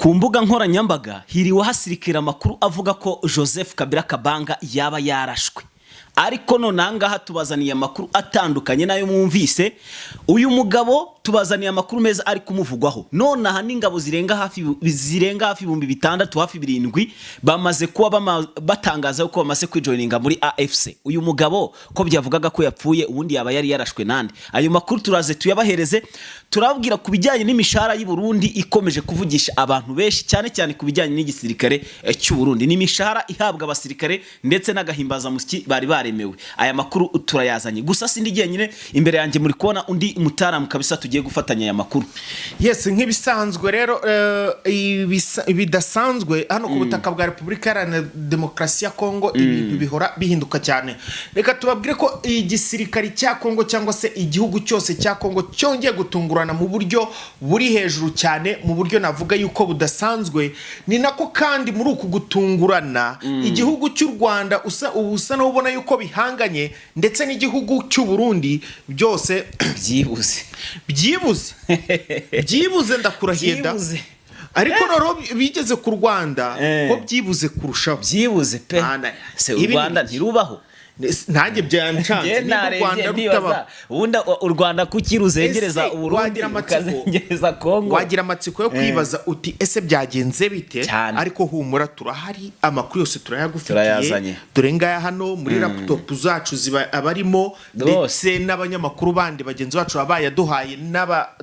Ku mbuga nkoranyambaga hiriwe hasirikira amakuru avuga ko Joseph Kabila Kabanga yaba yarashwe, ariko none aha ngaha tubazaniye amakuru atandukanye n'ayo mwumvise. Uyu mugabo tubazaniye amakuru meza ari kumuvugwaho nonaha n'ingabo zirenga hafi 6000, hafi 7, bamaze kuba batangaza ko bamaze kwijoininga muri AFC. Uyu mugabo ko byavugaga ko yapfuye, ubundi yaba yari yarashwe nande? Ayo makuru turaze tuyabahereze. Turababwira ku bijyanye n'imishahara y'u Burundi ikomeje kuvugisha abantu benshi cyane cyane ku bijyanye n'igisirikare cy'u Burundi, ni imishahara ihabwa abasirikare ndetse n'agahimbazamusyi bari baremewe. Aya makuru turayazanye. Gusa sindi jyenyine, imbere yanjye muri kubona undi mutaramu kabisa tugiye gufatanya aya makuru. Yes, nk'ibisanzwe rero, bidasanzwe hano ku butaka bwa Repubulika Iharanira Demokarasi ya Kongo, ibintu bihora bihinduka cyane. Reka tubabwire ko igisirikari cya Kongo cyangwa se igihugu cyose cya Kongo cyongeye gutungurana mu buryo buri hejuru cyane, mu buryo navuga yuko budasanzwe. Ni nako kandi muri uku gutungurana igihugu cy'u Rwanda usa ubu usa n'ubona yuko bihanganye, ndetse n'igihugu cy'u Burundi, byose byibuze. Byibuze, byibuze, ndakurahiye da. Byibuze. Ariko noneho bigeze ku Rwanda ko byibuze kurushaho. Byibuze pe. Mana, Se u ibi ni Rwanda ibiki? ntirubaho. Nanjye byancanze. Njye Niba u narebye Rwanda ndibaza rutaba ubundi u Rwanda kuki ruzengereza Ese Uburundi, wagira amatsiko? rukazengereza Kongo? Wagira amatsiko yo kwibaza uti: "Ese byagenze bite?" Cyane. Ariko humura, turahari, amakuru yose turayagufitiye. Turayazanye. Dore ngaya hano muri laptop zacu ziba abarimo Rwose. ndetse n'abanyamakuru bandi bagenzi bacu baba bayaduhaye,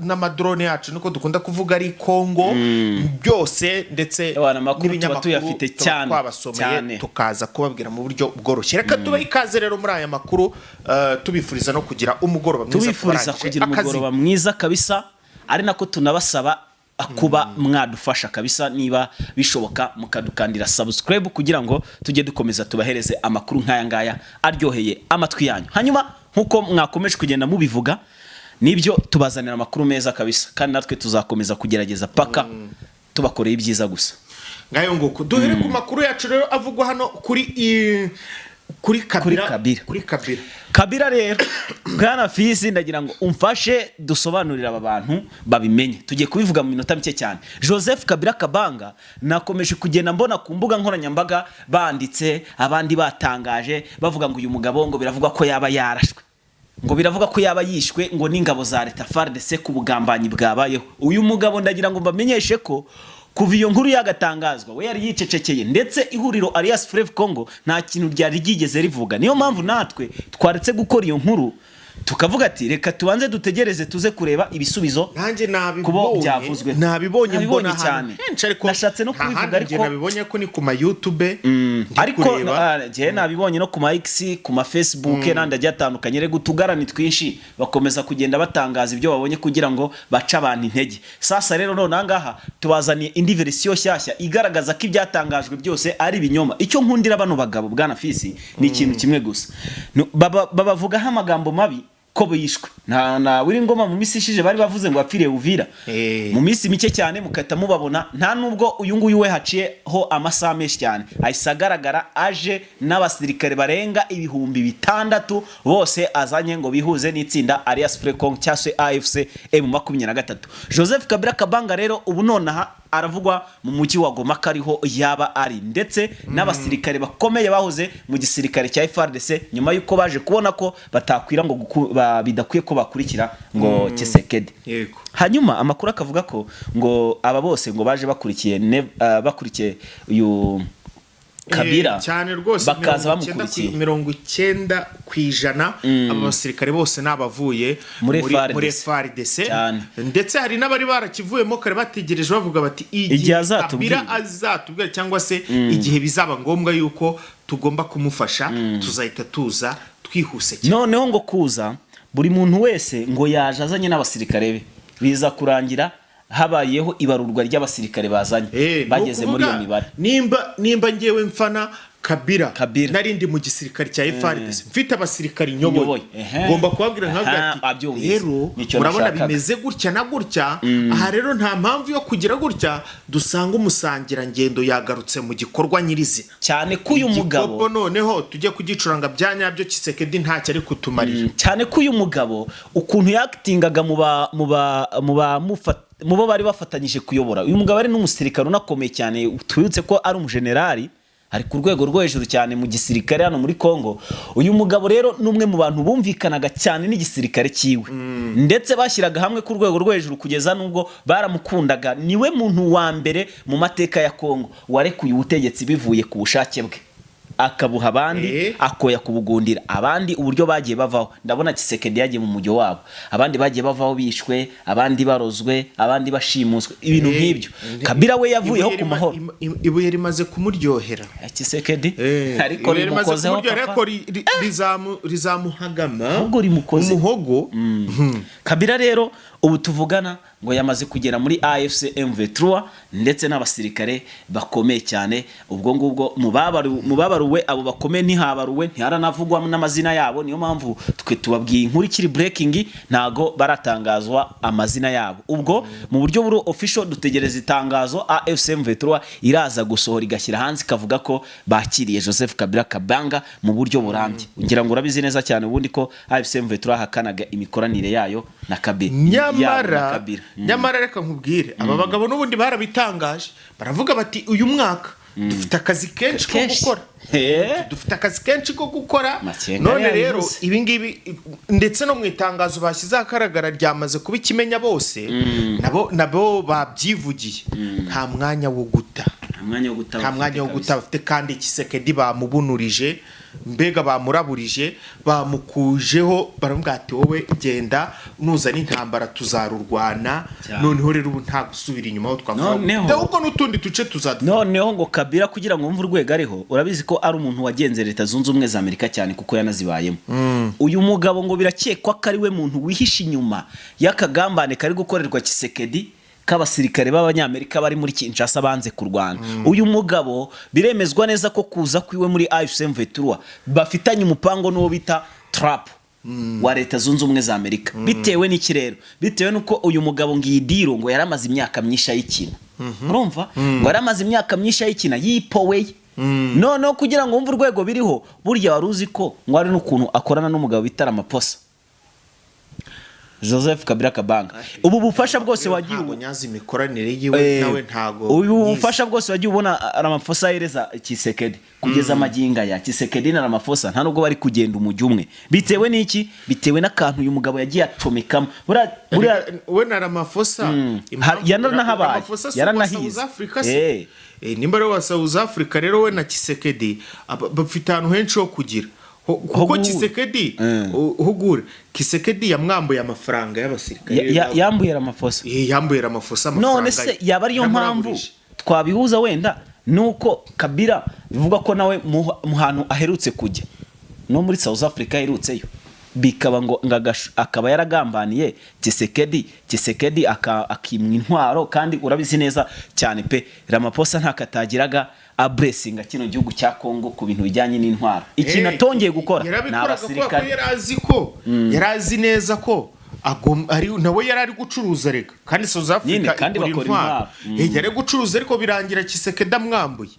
n'amadrone yacu niko dukunda kuvuga ari Kongo byose, ndetse Ewana, amakuru tuba n'ibinyamakuru tuyafite tuba cyane, twabasomeye, cyane. tukaza kubabwira mu buryo bworoshye. Reka tubahe ikaze rero muri aya makuru, tubifuriza no kugira umugoroba mwiza Tubifuriza kubarangije kugira akazi. umugoroba mwiza kabisa, ari nako tunabasaba kuba mwadufasha kabisa, niba bishoboka mukadukandira subscribe kugira ngo tujye dukomeza tubahereze amakuru nk'aya ngaya aryoheye amatwi yanyu. Hanyuma nk'uko mwakomeje kugenda mubivuga, nibyo, tubazanira amakuru meza kabisa, kandi natwe tuzakomeza kugerageza paka tubakoreye ibyiza gusa. Ngayo nguko, duhere ku makuru yacu rero avugwa hano kuri Kabila. Kabila. Kuri Kabila. Kabila rero, bwana Fizi, ndagira ngo umfashe dusobanurire aba bantu babimenye. Tugiye kubivuga mu minota mike cyane. Joseph Kabila Kabanga, nakomeje kugenda mbona ku mbuga nkoranyambaga banditse, abandi batangaje bavuga ngo uyu mugabo ngo biravugwa ko yaba yarashwe, ngo biravuga ko yaba yishwe ngo n'ingabo za leta FARDC ku bugambanyi bwabayeho. Uyu mugabo, ndagira ngo mbamenyeshe ko kuva iyo nkuru yagatangazwa we yari yicecekeye, ndetse ihuriro Alliance Fleuve Congo nta kintu ryari ryigeze rivuga. Niyo mpamvu natwe twaretse gukora iyo nkuru, tukavuga ati: "Reka tubanze dutegereze tuze kureba ibisubizo." Nanjye Kubo nabibonye. Byavuzwe. Nabibonye, Nabibonye mbona ahantu cyane. henshi, ariko Nashatse no nta kubivuga, handi njye ariko nabibonye ko ni ku ma YouTube ndi ariko kureba. njyewe nabibonye no ku ma X, ku ma Facebook n'andi agiye atandukanye. Rega utugarani twinshi bakomeza kugenda batangaza ibyo babonye kugira ngo bace abantu intege. Sasa rero none aha ngaha tubazaniye indi version nshyashya igaragaza ko ibyatangajwe byose ari ibinyoma. Icyo nkundira bano bagabo, bwana Fisi, ni ikintu kimwe gusa. Babavugaho amagambo mabi ko bishwe na Ngoma mu minsi ishize, bari bavuze ngo wapfiriye Uvira. Mu minsi mike cyane mugahita mubabona. Nta nubwo uyu nguyu we haciyeho amasaha menshi cyane, ahise agaragara aje n'abasirikare barenga 6000 bose azanye ngo bihuze n'itsinda Alliance Fleuve Congo cyangwa se AFC M23. Joseph Kabila Kabanga rero ubu nonaha aravugwa mu mujyi wa Goma ko ariho yaba ari, ndetse n'abasirikare bakomeye bahoze mu gisirikare cya FARDC, nyuma y'uko baje kubona ko batakwira ngo bidakwiye ko bakurikira ngo Tshisekedi. Hanyuma amakuru akavuga ko ngo aba bose ngo baje bakurikiye bakurikiye uyu Kabila, Eh, cyane rwose. bakaza 90 bamukurikiye. 90% aba basirikare bose ni abavuye Muri FARDC. muri FARDC. Cyane. Ndetse hari n'abari barakivuyemo kare bategereje bavuga bati: Igihe "Igihe azatubwira." Kabila azatubwira cyangwa se igihe bizaba ngombwa yuko tugomba kumufasha, tuzahita tuza twihuse cyane." Noneho ngo kuza buri muntu wese ngo yaje azanye n'abasirikare be, biza kurangira habayeho ibarurwa ry'abasirikare bazanye, Eh, ni bageze muri iyo ukuvuga, mibare. nimba ngewe mfana Kabila, Kabila. narindi mu gisirikare cya FARDC, mfite abasirikari nyoboye, Nyoboye, ehe. ngomba kubabwira nkavuga ati: Abyumvise. "Rero Nicyo murabona nashakaga. bimeze gutya na gutya, aha rero nta mpamvu yo kugira gutya." Dusanga umusangirangendo yagarutse mu gikorwa nyirizina. Cyane ko uyu mugabo Igikopo noneho tujye kugicuranga bya nyabyo. Tshisekedi ntacyo ari kutumarira. Cyane ko uyu mugabo ukuntu yakitingaga mu ba mu ba mu bamufata mu bo bari bafatanyije kuyobora, uyu mugabo ari n'umusirikare unakomeye cyane, twibutse ko ari umujenerali, ari ku rwego rwo hejuru cyane mu gisirikare hano muri Congo. Uyu mugabo rero ni umwe mu bantu bumvikanaga cyane n'igisirikare cyiwe, ndetse bashyiraga hamwe ku rwego rwo hejuru kugeza n'ubwo baramukundaga. Niwe muntu wa mbere mu mateka ya Congo warekuye ubutegetsi bivuye ku bushake bwe, akabuha abandi, akoya kubugundira abandi. Uburyo bagiye bavaho, ndabona Tshisekedi yagiye mu mujyo wabo, abandi bagiye bavaho bishwe, abandi barozwe, abandi bashimuswe, ibintu nk'ibyo. Kabila we yavuyeho Ibuye ku mahoro. Ibuye rimaze kumuryohera. Tshisekedi ariko Ibuye rimaze rimukozeho kumuryohera, papa. ariko rizamuhagama Ahubwo rimukoze. umuhogo. Kabila rero ubu tuvugana ngo yamaze kugera muri AFC M23 ndetse n'abasirikare bakomeye cyane. Ubwo ngubwo mu babaruwe, abo bakomeye ntihabaruwe, ntiharanavugwa n'amazina yabo. Niyo mpamvu twe tubabwiye inkuru ikiri breaking, ntago baratangazwa amazina yabo. Ubwo mu buryo buri official dutegereza itangazo AFC M23 iraza gusohora, igashyira hanze, ikavuga ko bakiriye Joseph Kabila Kabanga mu buryo burambye. Ngira ngo urabizi neza cyane ubundi ko AFC M23 hakanaga imikoranire yayo na Kabila, yabo na Nyamara Kabila. Nyamara reka nkubwire, aba bagabo n'ubundi barabitangaje, baravuga bati uyu mwaka dufite akazi kenshi ko Kenshi. gukora. Dufite akazi kenshi ko gukora. Makenga None rero yabivuze. ibi ngibi, ndetse no mu itangazo bashyize ahagaragara ryamaze kuba ikimenya bose, nabo babyivugiye, nta mwanya wo guta. Nta mwanya wo guta Nta bafite mwanya wo kabisa. guta bafite, kandi Tshisekedi bamubunurije, mbega bamuraburije, bamukujeho, baramubwira ati wowe genda, nuzana intambara tuzarurwana. Cyane. Noneho rero ubu nta gusubira inyuma aho twavuga ahubwo n'utundi duce tuzadufata. Noneho ngo Kabila, kugira ngo wumve urwego ariho, urabizi ko ari umuntu wagenze Leta Zunze Ubumwe za Amerika cyane kuko yanazibayemo. Uyu mugabo ngo birakekwa ko ari we muntu wihishe inyuma y'akagambane kari gukorerwa Tshisekedi, k'abasirikare b'Abanyamerika bari muri Kinshasa banze kurwana. Uyu mugabo biremezwa neza ko kuza kwiwe muri AFC M23 bafitanye umupango n'uwo bita Trump wa Leta Zunze Ubumwe za Amerika. Bitewe n'iki rero? Bitewe n'uko uyu mugabo ngo iyi deal ngo yaramaze imyaka myinshi ayikina. Urumva, ngo yaramaze imyaka myinshi ayikina yipoweye. Noneho kugira ngo wumve urwego biriho, burya wari uzi ko ngo hari n'ukuntu akorana n'umugabo bita Ramaphosa, Joseph Kabila Kabanga? Ubu bufasha bwose wagiye Ntabwo nyazi imikoranire yiwe nawe, ntago ubu nyizi. bufasha bwose wagiye ubona Ramaphosa ahereza Tshisekedi, kugeza amagingo aya Tshisekedi na Ramaphosa nta nubwo bari kugenda umujyi umwe. Bitewe n'iki? Bitewe n'akantu uyu mugabo yagiye acomekamo. Buriya We na Ramaphosa, Yaranahabaye, Ramaphosa si uwa yaranahize. South Africa se? Nimba ari uwa South Africa rero, we na Tshisekedi bafite ahantu henshi ho kugira kuko guhura. Tshisekedi hugure Tshisekedi yamwambuye amafaranga y'abasirikare. Yambuye Ramaphosa. Yambuye Ramaphosa amafaranga None se ye. yaba ariyo mpamvu Yaramuragurije. twabihuza wenda nuko Kabila bivuga ko nawe mu hantu aherutse kujya no muri South Africa aherutseyo, bikaba ngo akaba yaragambaniye Tshisekedi, Tshisekedi akimwa intwaro? Kandi urabizi neza cyane pe, Ramaphosa ntakatagiraga aburesinga kino gihugu cya Congo ku bintu bijyanye n'intwaro. Ikintu atongeye gukora ni Yarabikoraga kubera ko abasirikare. yari azi ko, yari azi neza ko ari nawe yari ari gucuruza reka, kandi South Africa Nyine, kandi igura bakora intwaro. intwaro. Yari gucuruza, ariko birangira Tshisekedi amwambuye.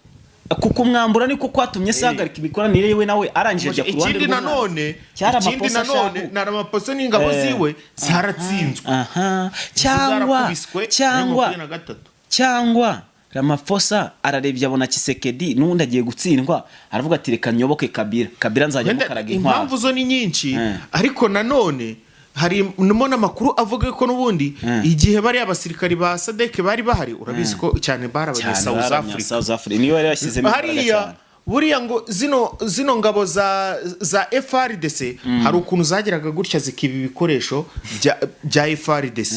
Kuko umwambura niko kwatumye se ahagarika imikoranire yiwe nawe, arangije ajya ku ruhande Ikindi rw'umwanzi. nanone Cyari ikindi amakosa nanone ashaka. na Ramaphosa n'ingabo ziwe zaratsinzwe. Aha, cyangwa Zarakubiswe cyangwa 23. Cyangwa Ramaphosa ararebye abona Tshisekedi n'ubundi agiye gutsindwa, aravuga ati reka nyoboke Kabila, Kabila nzajya Wenda mukaraga intwaro. Impamvu zo ni nyinshi, ariko nanone harimo n'amakuru avuga ko n'ubundi igihe bariya abasirikari ba SADC bari bahari, urabizi ko cyane bari abanya Cyane South bari abanya Africa. South Africa niyo yari yashyizemo imbaraga Hariya cyane. buriya ngo zino ngabo za FARDC hari ukuntu zageraga gutya zikiba ibikoresho bya FARDC,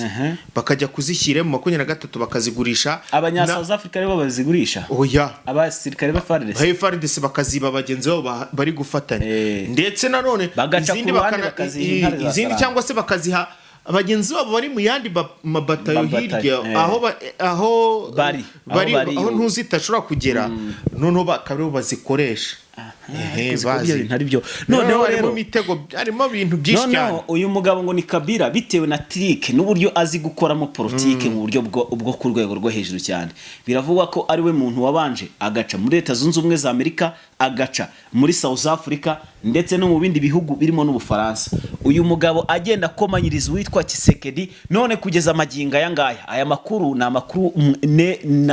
bakajya kuzishyira mu 23 bakazigurisha. Abanya South Africa aribo bazigurisha? Oya. Abasirikare ba FARDC. Ba FARDC bakaziba bagenzi babo bari gufatanya, ndetse nanone Bagaca izindi ku ruhande bakaziha intare za izindi Saranga. cyangwa se bakaziha bagenzi babo bari mu yandi mabatayo Mabatayo, hirya aho Bari, aho bari bari aho ntuzitashobora kugera, noneho bakaba aribo bazikoresha. Ehe, Uzi ko bazi. ibyo bintu ari byo. Noneho harimo rero imitego, harimo ibintu byinshi cyane. Noneho uyu mugabo ngo ni Kabila, bitewe na trick n'uburyo azi gukoramo politike mu buryo bwo ku rwego rwo hejuru cyane, biravugwa ko ari we muntu wabanje agaca muri Leta Zunze Ubumwe za Amerika, agaca muri South Africa, ndetse no mu bindi bihugu birimo n'Ubufaransa. Uyu mugabo agenda akomanyiriza uwitwa Tshisekedi. None kugeza amagingo aya ngaya, aya makuru ni amakuru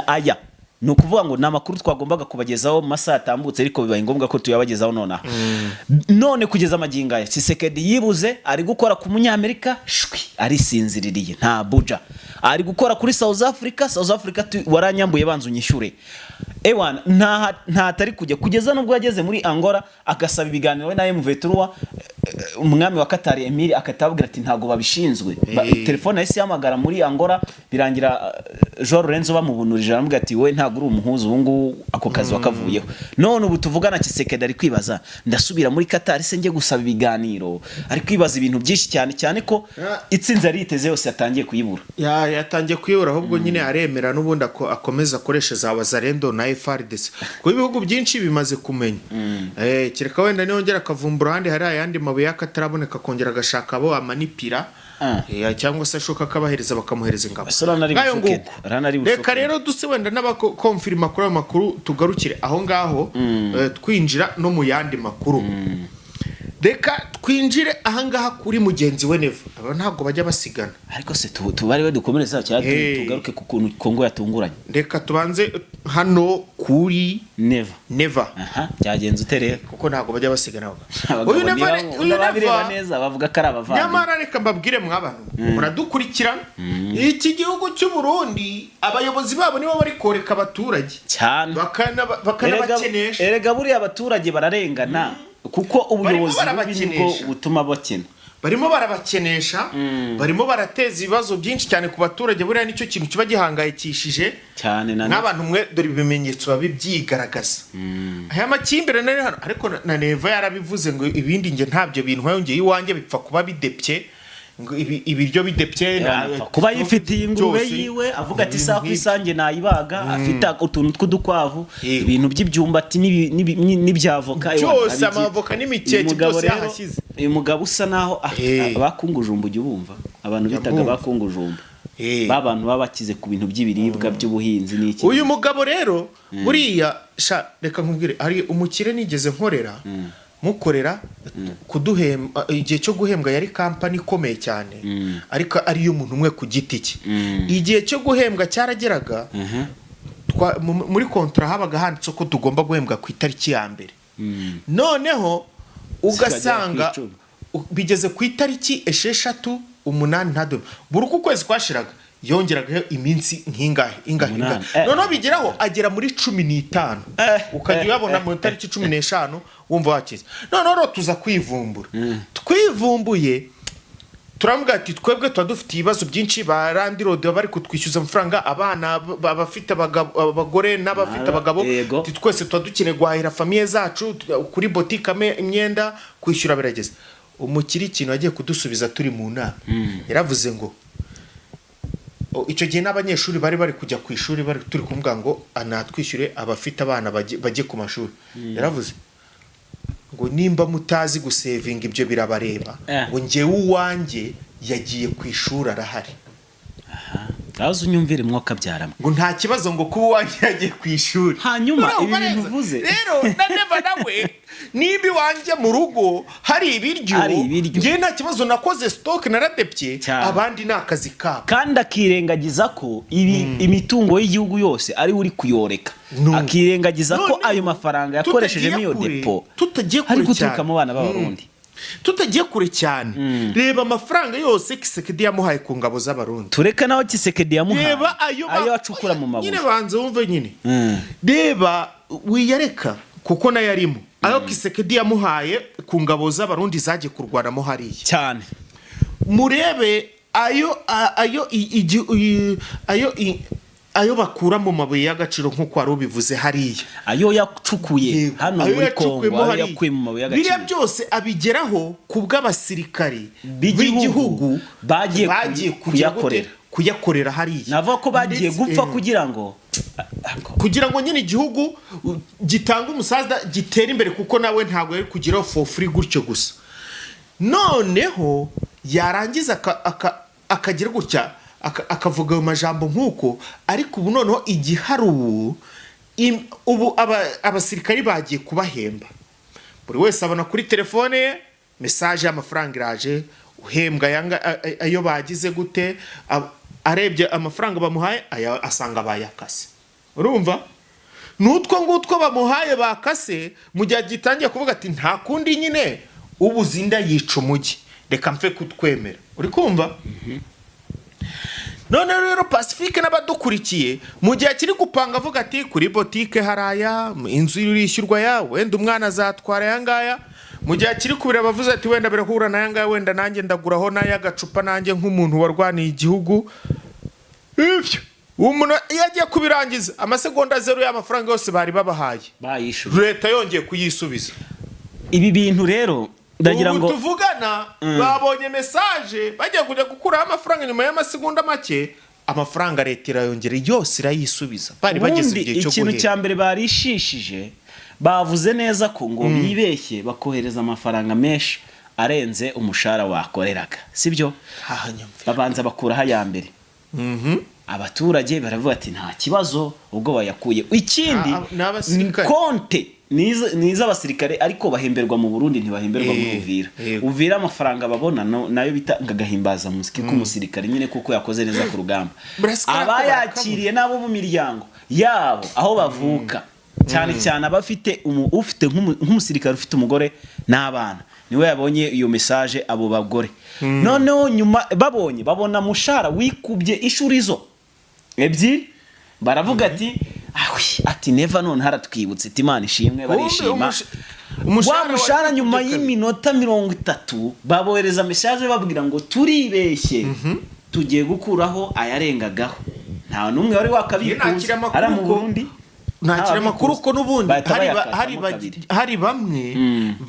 aya ni ukuvuga ngo ni amakuru twagombaga kubagezaho mu masaha yatambutse, ariko bibaye ngombwa ko tuyabagezaho nonaha. None kugeza amagingo aya, Tshisekedi yibuze ari gukora ku Munyamerika, shwi, arisinziririye, nta buja. Ari gukora kuri South Africa, South Africa waranyambuye, banza unyishyure. Ewana, nta atari kujya, kugeza n'ubwo yageze muri Angola agasaba ibiganiro we na M23. Umwami wa Qatar Emir akatabwira ati ntabwo babishinzwe. Telefone yahise ihamagara muri Angola, birangira João Lourenço bamubunurije, aramubwira ati we ntabwo uri umuhuza, ubu ngubu ako kazi wakavuyeho. None ubu tuvugana, Tshisekedi ari kwibaza: ndasubira muri Qatar se njye gusaba ibiganiro? Ari kwibaza ibintu byinshi cyane cyane ko itsinzi yari yiteze yose yatangiye kuyibura. Yatangiye kuyibura, ahubwo nyine aremera n'ubundi akomeza akoresha za Wazalendo na FARDC, kuko ibihugu byinshi bimaze kumenya. Kereka wenda niyongera akavumbura ahandi hari ayandi mabuye y'akataraboneka, akongera agashaka abo amanipira, cyangwa se ashoka akabahereza, bakamuhereza ingabo. Ese urabona ari Ngayo bushuke? nguko. Urabona ari bushuke? Reka rero duse wenda n'abakonfirima kuri ayo makuru, tugarukire aho ngaho, twinjira no mu yandi makuru. Reka twinjire ahangaha kuri mugenzi we Neva, aba ntabwo bajya basigana. Ariko se tuba ari we dukomereza cyangwa Hey. tugaruke ku kuntu Kongo yatunguranye? Reka tubanze hano kuri Neva. Neva. Aha byagenze ute rero? Kuko ntabwo bajya basigana. Abagabo Uyu Neva, uyu n'ababireba Neva neza bavuga ko ari abavandimwe. Nyamara reka mbabwire, mw'abantu muradukurikira, iki gihugu cy'u Burundi abayobozi babo nibo bari koreka abaturage cyane. Bakanabakenesha. Erega buriya abaturage bararengana kuko ubuyobozi bubi nibwo barabakenesha. butuma bakena. Barimo barabakenesha, barimo barateza ibibazo byinshi cyane ku baturage. Buriya nicyo kintu kiba gihangayikishije cyane na n'abantu mwe. Dore ibimenyetso biba byigaragaza, aya makimbirane ari hano. Ariko na Neva yarabivuze ngo ibindi nge ntabyo bintu, yongeye iwanjye bipfa kuba bidepye, ngo ibiryo bidepye Apfa kuba yifitiye ingurube byose. yiwe, avuga ati Ibintu isaha ku nk'ibyo. isange nayibaga, afite utuntu tw'udukwavu, ibintu by'ibyumbati n'ibyavoka. Byose, amavoka n'imikeke, Uyu mugabo byose rero, yahashyize. uyu mugabo usa naho bakungujumba, ujya ubumva abantu bitaga Ndabumva. bakungujumba, ba bantu baba bakize ku bintu by'ibiribwa by'ubuhinzi n'iki. Uyu mugabo rero buriya sha, reka nkubwire, hari umukire nigeze nkorera, mukorera kuduhemba, igihe cyo guhembwa yari kampani ikomeye cyane, ariko ari iy'umuntu umwe ku giti cye. Igihe cyo guhembwa cyarageraga, muri kontra habaga handitse ko tugomba guhembwa ku itariki ya mbere. Noneho ugasanga Zikagera ku 10. Bigeze ku itariki 6, 8, ntaduhe. Buri uko ukwezi kwashiraga yongeragaho iminsi nk'ingahe, ingahe, 8. ingahe. Noneho bigeraho agera muri 15, ukajya uyabona mu itariki 15, wumva wakize. Noneho rero tuza kwivumbura, twivumbuye turamubwira ati twebwe tuba dufite ibibazo byinshi, ba landlord baba bari kutwishyuza amafaranga, abana abafite abagore n'abafite abagabo. Ati twese tuba dukeneye guhahira famille zacu, kuri botike imyenda kwishyura birageze. Umukiri ikintu agiye kudusubiza turi mu nama, yaravuze ngo icyo gihe n'abanyeshuri bari bari kujya ku ishuri, bari turi kumubwira ngo anatwishyure, abafite abana bajye ku mashuri. Yaravuze ngo nimba mutazi gusevinga ibyo birabareba, ngo njyewe uwanjye yagiye ku ishuri arahari. Ngaho unyumvire, mwuka byarama. Ngo nta kibazo, ngo kuba uwanjye yagiye ku ishuri. Hanyuma, Urumva ibi bintu neza? uvuze. Rero na Neva nawe, nimba iwanjye mu rugo hari ibiryo, Hari ibiryo. njyewe nta kibazo, nakoze stock, naradepye. Cyane. Abandi ni akazi kabo. Kandi akirengagiza ko ibi imitungo y'igihugu yose ari we uri kuyoreka, No. akirengagiza ko Noneho, ayo mafaranga yakoreshejemo iyo depo tutagiye hari kure guturuka cyane. mu bana b'Abarundi. Tutagiye kure cyane, reba amafaranga yose Tshisekedi yamuhaye ku ngabo z'Abarundi. Tureke naho Tshisekedi yamuhaye, Reba ayo ayo acukura mu mabuye. Nyine banza wumve nyine. Reba, wiyareka kuko nayo arimo, ayo Tshisekedi yamuhaye ku ngabo z'Abarundi zagiye kurwanamo hariya. Cyane. Murebe ayo ayo ayo ayo bakura mu mabuye y'agaciro nk'uko wari ubivuze hariya. Ayo yacukuye hano Ayo muri yacukuyemo Kongo, ayo hariya. yakuye mu mabuye Biriya y'agaciro. byose abigeraho ku bw'abasirikari b'igihugu b'igihugu bagiye bagiye kugira gute? kuyakorera. Kuyakorera hariya. Navuga ko bagiye Ndetse, gupfa kugira ngo Kugira ngo nyine igihugu gitange umusaza, gitere imbere, kuko nawe ntabwo yari kugeraho for free gutyo gusa. Noneho yarangiza akagira gutya, akavuga ayo majambo nk'uko. Ariko ubu noneho igihari ubu, ubu abasirikari bagiye kubahemba, buri wese abona kuri telefone ye message y'amafaranga iraje, uhembwa ayo bagize gute, arebye amafaranga bamuhaye aya asanga bayakase. Urumva n'utwo ngutwo bamuhaye bakase, mu gihe agitangiye kuvuga ati: "Nta kundi nyine, ubuze inda yica umujyi, reka mfe kutwemera." Uri kumva? None rero Pacifique n'abadukurikiye, mu gihe akiri gupanga avuga ati: "Kuri botike hari aya, inzu irishyurwa ya, wenda umwana azatwara aya ngaya", mu gihe akiri kubireba avuze ati: "Wenda birahura n'aya ngaya, wenda nanjye ndaguraho n'ay'agacupa, nanjye nk'umuntu warwaniye igihugu." Ibyo umuntu iyo agiye kubirangiza, amasegonda zeru, y'amafaranga yose bari babahaye bayishyura. Leta yongeye kuyisubiza. Ibi bintu rero ndagira Ubu ngo tuvugana babonye message, bagiye kujya gukuraho amafaranga, nyuma y'amasegonda make amafaranga leta irayongera yose irayisubiza. Bari bageze Ubundi igihe cyo ikintu guhera. cya mbere barishishije, bavuze neza ko ngo bibeshye bakohereza amafaranga menshi arenze umushahara wakoreraga, sibyo? Haha nyumvira. Babanza bakuraho aya mbere, abaturage baravuga ati: "Nta kibazo ubwo bayakuye." Ikindi, Ni abasirikare. Konte ni iz'abasirikare, ariko bahemberwa mu Burundi, ntibahemberwa muri Uvira. Uvira amafaranga babona nayo bita ngo agahimbazamusyi k'umusirikare nyine, kuko yakoze neza ku rugamba. Barasikara ko. Abayakiriye n'abo mu miryango yabo aho bavuka, cyane cyane abafite ufite nk'umusirikare ufite umugore n'abana, niwe yabonye iyo message. Abo bagore noneho nyuma babonye, babona mushahara wikubye inshuro ebyiri, baravuga ati: "Awi," ati: "Neva none haratwibutse," ati: "Imana ishimwe." Barishima. Umushahara Wa mushahara wari nyuma wikubye kabiri. y'iminota 30 babohereza message babwira ngo: "Turibeshye, tugiye gukuraho ayarengagaho." Nta n'umwe wari wakabikuza Nakira amakuru ari mu Burundi. Nakira amakuru ko n'ubundi Bahita hari bayakatamo kabiri. hari bamwe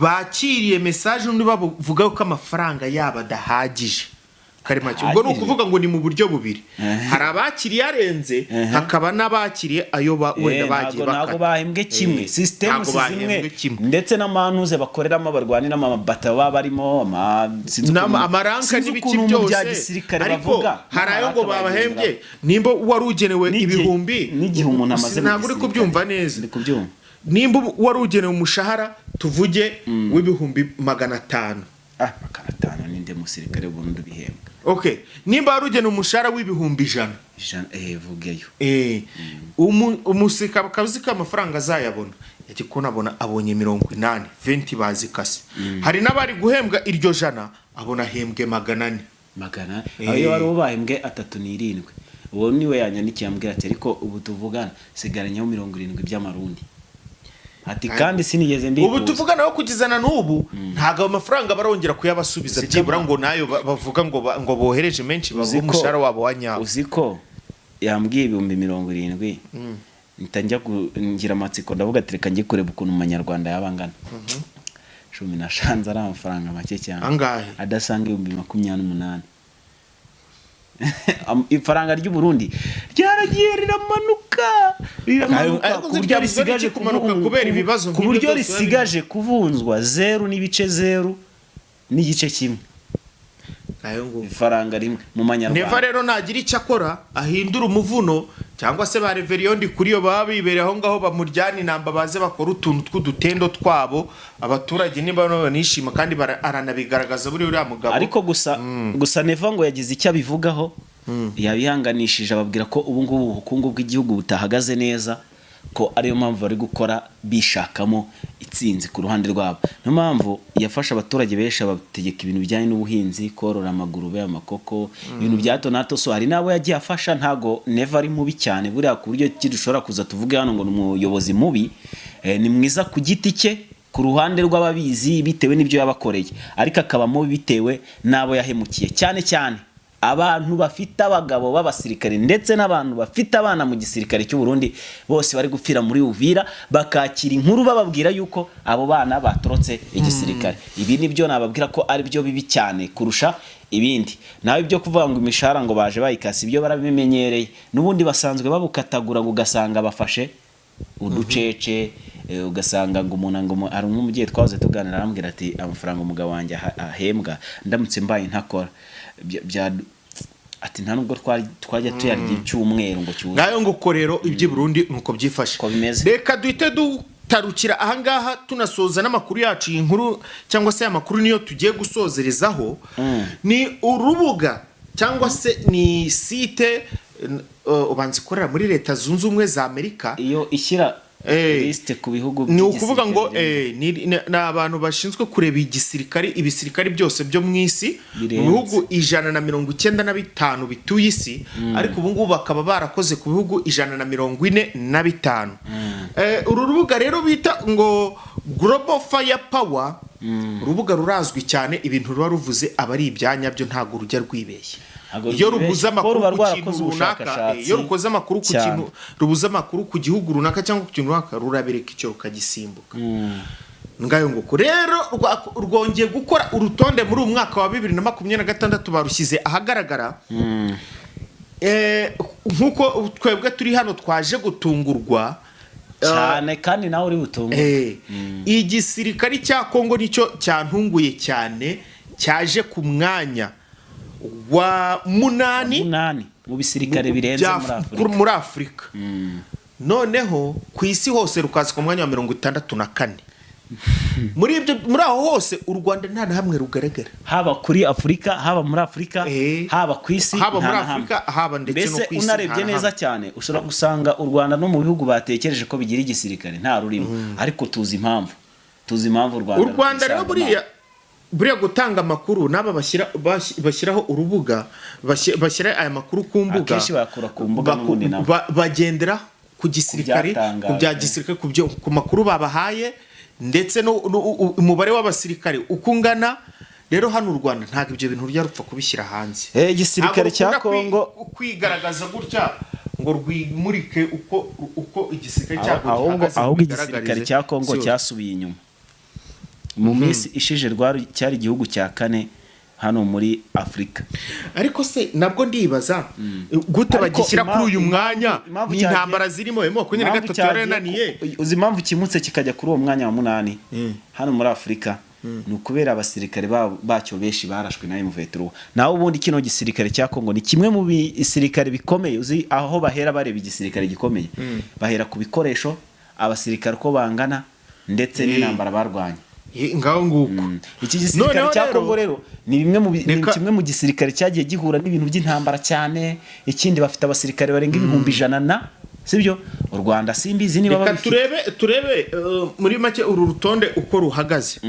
bakiriye message undi bavuga ko amafaranga yabo adahagije. Kare make ubwo ni Ahagije. ukuvuga ngo ni mu buryo bubiri: hari abakiriye arenze, hakaba n'abakiriye ayo wenda bagiye Ntabwo bakata. bahembwe kimwe. Sisitemu Ntabwo si zimwe. bahembwe kimwe. Ndetse n'amanuze bakoreramo, barwaniramo, amabata baba barimo, sinzi Amaranka sinzi n'ibiki ukuntu mu bya byose, gisirikare ariko bavuga. hari ayo ngo N'amaranka babahembye bayagenderaho. nimba wari ugenewe ibihumbi N'igihe umuntu amaze mu Ntabwo uri gisirikare. kubyumva neza. Ndi kubyumva. Nimba wari ugenewe umushahara, tuvuge w'ibihumbi 500. Ah, 500 ninde musirikare w'Uburundi ubihembwa? Okay, nimba wari ugenewe umushahara w'ibihumbi 100, 100, vugeyo. Umusirikare akazi ko amafaranga azayabona, yagiye kubona abona abonye 80, 20 bazikase. Hari n'abari guhembwa iryo jana, abona ahembwe 400. Magana ayo wari ubahembwe 37. Uwo niwe yanyandikiye ambwira ati: "Ariko ubu tuvugana sigaranyeho 70 by'amarundi," ati: "Kandi sinigeze Ubu mbikuza." tuvugana kugeza na n'ubu ntabwo ayo mafaranga barongera kuyabasubiza, byibura ngo nayo bavuga ngo ngo bohereje menshi bavuge umushahara wabo wa nyawo. Uzi ko yambwiye 70,000, mpita njya ngira amatsiko, ndavuga ati: "Reka njye kureba ukuntu mu manyarwanda yaba angana." Cumi nashanze ari amafaranga make cyane. Angahe? Adasanga 28,000. Ifaranga ry'u Burundi ryaragiye riramanuka, riramanuka Ariko ku buryo ryari risigaje kumanuka kubera ibibazo ku nk'ibyo buryo byose. Risigaje kuvunzwa zeru n'ibice zeru n'igice kimwe. Ayo nguko. Ifaranga rimwe mu Neva manyarwanda. rero nagira icyo akora, ahindura umuvuno, cyangwa se ba Reveriyoni kuri yo baba bibereye aho ngaho bamuryana inamba, baze bakora utuntu tw'udutendo twabo, abaturage niba banishima. Kandi aranabigaragaza buri uriya mugabo. Ariko gusa Neva ngo yagize icyo abivugaho, yabihanganishije, ababwira ko ubu ngubu ubukungu bw'igihugu butahagaze neza, ko ariyo mpamvu bari gukora bishakamo itsinzi ku ruhande rwabo. Niyo mpamvu yafashe abaturage benshi abategeka ibintu bijyanye n'ubuhinzi, korora amagurube, amakoko, ibintu bya hato na hato. So hari n'abo yagiye afasha. Ntago Neva ari mubi cyane buriya ku buryo ki dushobora kuza tuvuge hano ngo ni umuyobozi mubi. Ni mwiza ku giti cye, ku ruhande rw'ababizi, bitewe n'ibyo yabakoreye, ariko akaba mubi bitewe n'abo yahemukiye cyane cyane. Abantu bafite abagabo b'abasirikare ndetse n'abantu bafite abana mu gisirikare cy'u Burundi bose bari gupfira muri Uvira, bakakira inkuru bababwira yuko abo bana batorotse igisirikare. Ibi nibyo nababwira ko ari byo bibi cyane kurusha ibindi. Nawe ibyo kuvuga ngo imishahara ngo baje bayikase, ibyo barabimenyereye, n'ubundi basanzwe babukatagura, ngo ugasanga bafashe uducece, ugasanga ngo umuntu ngo hari nk'umubyeyi twahoze tuganira, arambwira ati: "Amafaranga umugabo wanjye ahembwa, ndamutse mbaye ntakora ati nta nubwo twajya tuyarya icyumweru ngo cyuzuye." Ngayo nguko rero iby'i Burundi nuko byifashe. Uko bimeze. Reka duhite dutarukira ahangaha, tunasoza n'amakuru yacu. Iyi nkuru cyangwa se aya makuru niyo tugiye gusozerezaho. Ni urubuga cyangwa se ni site ubanza ikorera muri Leta Zunze Ubumwe za Amerika. Iyo ishyira lisite ku bihugu Ni ukuvuga ngo by'igisirikare. Ni abantu bashinzwe kureba igisirikare, ibisirikare byose byo mu isi, mu Birenze. bihugu 195 bituye isi, ariko ubu ngubu bakaba barakoze ku bihugu 145. Uru rubuga rero bita ngo Global Fire Power, urubuga rurazwi cyane. Ibintu ruba ruvuze aba ari ibyanyabyo, ntabwo rujya rwibeshya. Ntabwo Iyo rwibeshya, rubuze kuko amakuru ruba ku kintu rwarakoze runaka, ubushakashatsi iyo rukoze amakuru ku cyane. kintu, rubuze amakuru ku gihugu runaka cyangwa ku kintu runaka, rurabereka icyo rukagisimbuka. Ngayo nguko rero, rwongeye gukora urutonde muri uyu mwaka wa 2026, barushyize ahagaragara. Nk'uko twebwe turi hano twaje gutungurwa Cyane, kandi nawe uri butunge. Igisirikari cya Kongo nicyo cyantunguye cyane, cyaje ku mwanya wa 8. 8 mu bisirikare birenze muri Afurika. Muri Afurika. Noneho ku isi hose rukaza ku mwanya wa 64. Muri ibyo, muri aho hose, u Rwanda nta na hamwe rugaragara. Haba kuri Afurika, haba muri Afurika, haba ku isi, Haba nta muri na hamwe. Afurika, haba ndetse no Mbese ku isi, unarebye nta na neza hamwe. cyane, ushobora gusanga u Rwanda no mu bihugu batekereje ko bigira igisirikare nta rurimo, ariko tuzi impamvu u Rwanda U Rwanda rero rutisangamo. Buriya gutanga amakuru n'aba bashyiraho urubuga, bashyira aya makuru ku mbuga, Akenshi bayakura ku mbuga n'ubundi nabo. Bagendera ku gisirikare, byatangajwe. Ku bya gisirikare, ku makuru babahaye, ndetse no umubare w'abasirikare uko ungana. Rero hano u Rwanda ntabwo ibyo bintu rujya rupfa kubishyira hanze. Igisirikare Ntabwo cya rukunda Kongo kwigaragaza gutya ngo rwimurike uko igisirikare cyarwo Ahubwo gihagaze, ahubwo bigaragarize igisirikare cya Kongo isi yose. cyasubiye inyuma. Mu minsi ishize rwari cyari igihugu cya kane hano muri Afurika. Ariko se nabwo ndibaza gute Ariko bagishyira kuri uyu mwanya impamvu ni intambara zirimo M23 impamvu cyagiye yarananiye. Uzi impamvu kimutse kikajya kuri uwo mwanya wa 8 hano muri Afurika? Ni ukubera abasirikare bacyo benshi barashwe na M23. Naho ubundi kino gisirikare cya Kongo ni kimwe mu bisirikare bikomeye. Uzi aho bahera bareba igisirikare gikomeye? Bahera ku bikoresho, abasirikare uko bangana, ndetse n'intambara barwanye. Ngaho nguko. Iki gisirikare Noneho cya rero- Kongo rero ni bimwe mu ni Reka- kimwe mu gisirikare cyagiye gihura n'ibintu by'intambara cyane. Ikindi, bafite abasirikare barenga 100,000 na sibyo? U Rwanda simbizi niba Reka babifite. turebe muri make uru rutonde uko ruhagaze.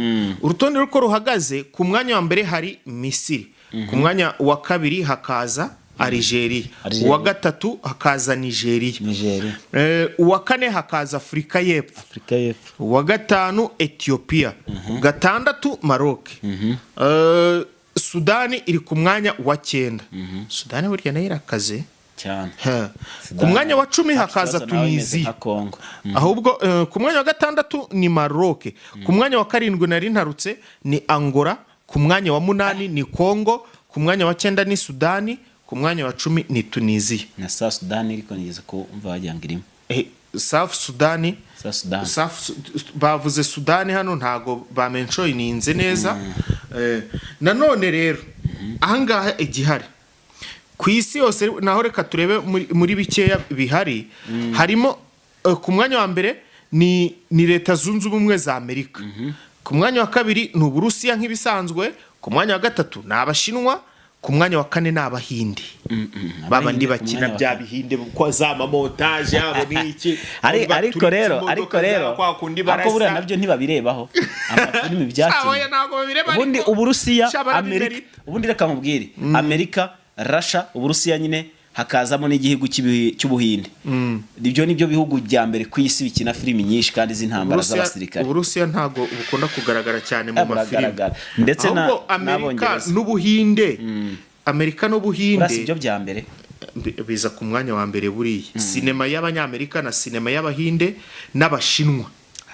Urutonde uko ruhagaze: ku mwanya wa mbere hari Misiri, ku mwanya wa kabiri hakaza Algeria, Algeria. uwa gatatu hakaza Nigeria, Nigeria. Uwa kane hakaza Afurika y'Epfo, Afurika y'Epfo. uwa gatanu Etiyopiya, gatandatu Maroc. Sudani iri ku mwanya wa 9. Sudani burya nayo irakaze. Cyane. Ha. Ku mwanya wa 10 hakaza Ikibazo nawe imeze Tunisia. nka Kongo. Ahubwo ku mwanya wa gatandatu ni Maroc, ku mwanya wa karindwi nari ntarutse ni Angola, ku mwanya wa 8 ni Congo, ku mwanya wa 9 ni Sudani, ku mwanya wa 10 ni Tunisia. Na South Sudan ariko nigeze ko umva wagira ngo irimo. South Sudani. South Sudan. Bavuze Sudani hano, ntago bamenshoyininze neza. Nanone rero ahangaha igihari ku isi yose naho, reka turebe muri bikeya bihari. Harimo ku mwanya wa mbere ni Leta Zunze Ubumwe za Amerika, ku mwanya wa kabiri ni Uburusiya nk'ibisanzwe, ku mwanya wa gatatu ni Abashinwa, ku mwanya wa kane ni Abahinde, babandi Abahinde ku bakina mwanya wa bya kane. bihinde ko za mamontage yabo n'iki. Ariko rero ariko rero kwa kundi ariko buriya barasa. Nabyo ntibabirebaho amafilimi byakinwe. Oya, ntabwo babireba, Ubundi ariko Uburusiya, sha barabimerita. Amerika, ubundi reka mubwire: Amerika, Rasha, Uburusiya nyine, hakazamo n'igihugu cy'Ubuhinde. Ibyo nibyo bihugu bya mbere ku isi bikina filimi nyinshi kandi z'intambara z'abasirikare. Uburusiya ntabwo bukunda kugaragara cyane mu mafilimi. Buragaragara. Ndetse Ahubwo Amerika n'Abongereza. n'Ubuhinde. Amerika Urasi n'Ubuhinde ibyo bya mbere biza ku mwanya wa mbere. Buriya sinema y'Abanyamerika na sinema y'Abahinde n'Abashinwa.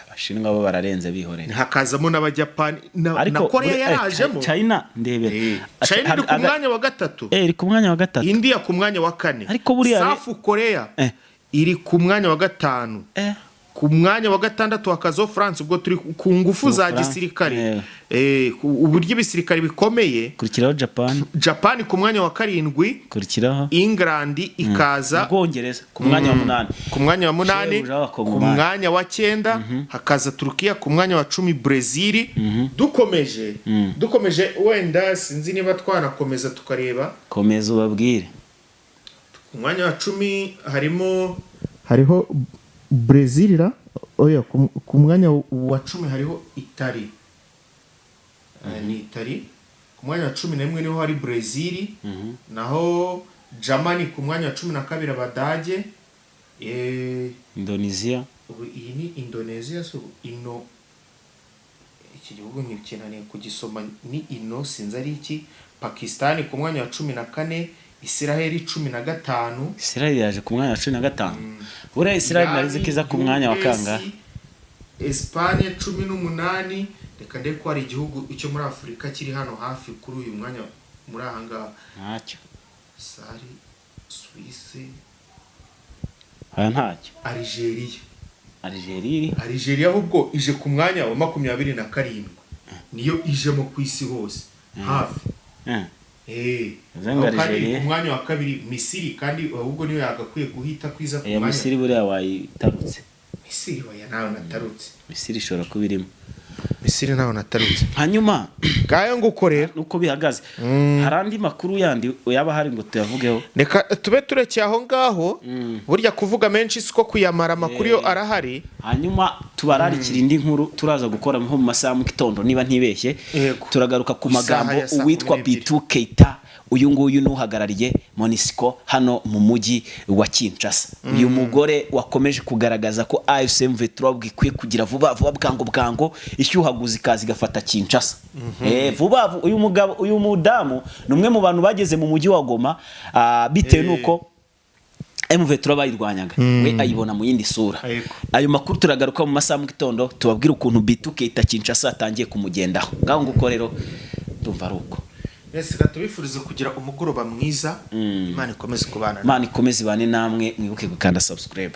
Abashinwa bo bararenze, bihorera. Hakazamo n'Abajapani na Ariko Korea yarajemo. China ndebera. China iri ku mwanya wa gatatu. Iri ku mwanya wa gatatu. India ku mwanya wa kane. Ariko buriya South Korea iri ku mwanya wa gatanu. Ku mwanya wa gatandatu hakazaho France. Ubwo turi ku ngufu za Ubufaransa, gisirikare. Uburyo ibisirikare bikomeye. Kurikiraho Japan. Japan ku mwanya wa karindwi. Kurikiraho England ikaza Ubwongereza ku mwanya wa munani. Ku mwanya wa munani. Shebuja w'Abakongomani. Ku mwanya wa cyenda hakaza Turukiya, ku mwanya wa 10 Brezil. Dukomeje, wenda sinzi niba twanakomeza tukareba. Komeza ubabwire. Ku mwanya wa 10 hariho Brezil ra, oya, ku mwanya wa 10 hariho Itali. Ni Itali. Ku mwanya wa 11 niho hari Brezil, naho Germany ku mwanya wa 12, Abadage. Indonesia. Ubu iyi ni Indonesia, so ino iki gihugu ntikinaniye kugisoma, ni ino, sinzi ari iki. Pakistan ku mwanya wa 14, Israel 15. Israel yaje ku mwanya wa 15. Buriya Israel nari ko iza ku mwanya wa US, kangahe? Espagne 18. Reka ndebe ko hari igihugu cyo muri Afurika kiri hano hafi kuri uyu mwanya, muri aha ngaha. Ntacyo. Sari Suisse. Aya ntacyo. Algeria. Algeria iri Algeria ahubwo ije ku mwanya wa 27, niyo ijemo ku isi hose hafi. Bivuze ngo Aho kandi iri Algeria- ku mwanya wa kabiri Misiri, kandi ahubwo niyo yagakwiye guhita kwiza ku Iya, mwanya. Misiri buriya wayitarutse. Misiri, oya, nawe natarutse. Misiri ishobora kuba irimo. Misiri nawe natarutse. Hanyuma Ngayo nguko rero. nuko bihagaze. Hari andi makuru yandi yaba ahari ngo tuyavugeho? Reka tube turekeye aho ngaho. Burya kuvuga menshi siko kuyamara, amakuru yo arahari. Hanyuma tubararikira indi nkuru turaza gukora nko mu masaha ya mu gitondo niba ntibeshye. Yego. Turagaruka ku Isaha magambo ya saa uwitwa 12. Bitu Keita, uyu nguyu ni uhagarariye MONUSCO hano mu mujyi wa Kinshasa, uyu mugore wakomeje kugaragaza ko AFC M23 bwikwiye kugira vuba vuba, bwangu bwangu, ishyuhaguza ikaza igafata Kinshasa. Vuba vuba. Uyu mugabo, uyu mudamu ni umwe mu bantu bageze mu mujyi wa Goma, bitewe n'uko M23 bayirwanyaga, we ayibona mu yindi sura. Yego. Ayo makuru turagaruka mu masaha mu gitondo, tubabwire ukuntu Bitu Keita Kinshasa atangiye kumugendaho. Ngaho nguko rero, ndumva ari uko. Mwese reka tubifurize kugira umugoroba mwiza. Imana ikomeze kubana. Imana ikomeze ibane namwe, mwibuke gukanda subscribe.